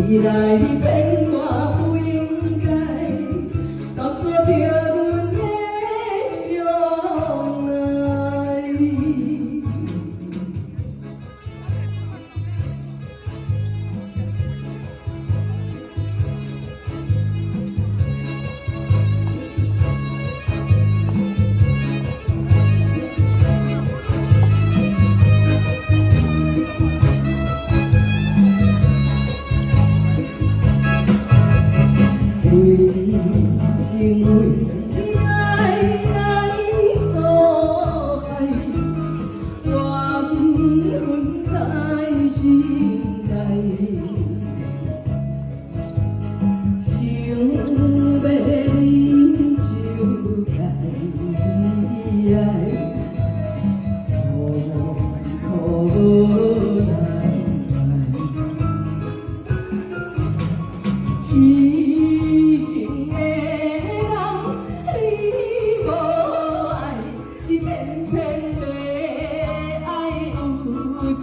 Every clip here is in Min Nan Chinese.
你來騙我不應該，耽誤著阮的相愛。為情為愛來所害，怨恨在心內，想欲啉酒來哀，痛苦無人知。痴情的人，你無愛，你偏偏欲愛有錢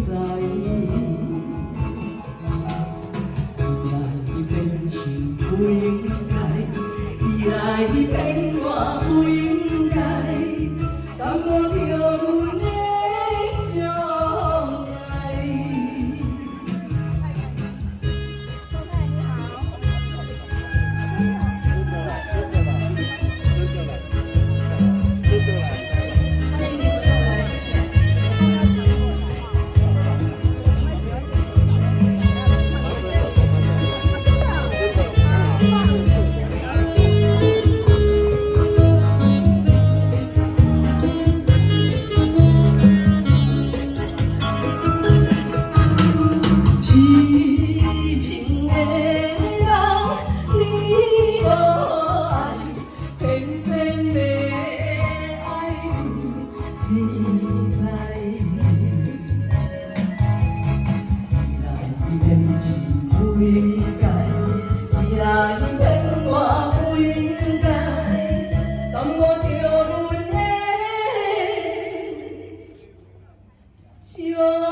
財。你來變心不應該，你來騙我不應該，耽誤著阮的相愛。宋太你好。歡迎你們又來，謝謝。痴情的人，你無愛，偏偏欲愛有錢財。你來變心不應該，你來騙我不應該，耽誤著阮的相愛。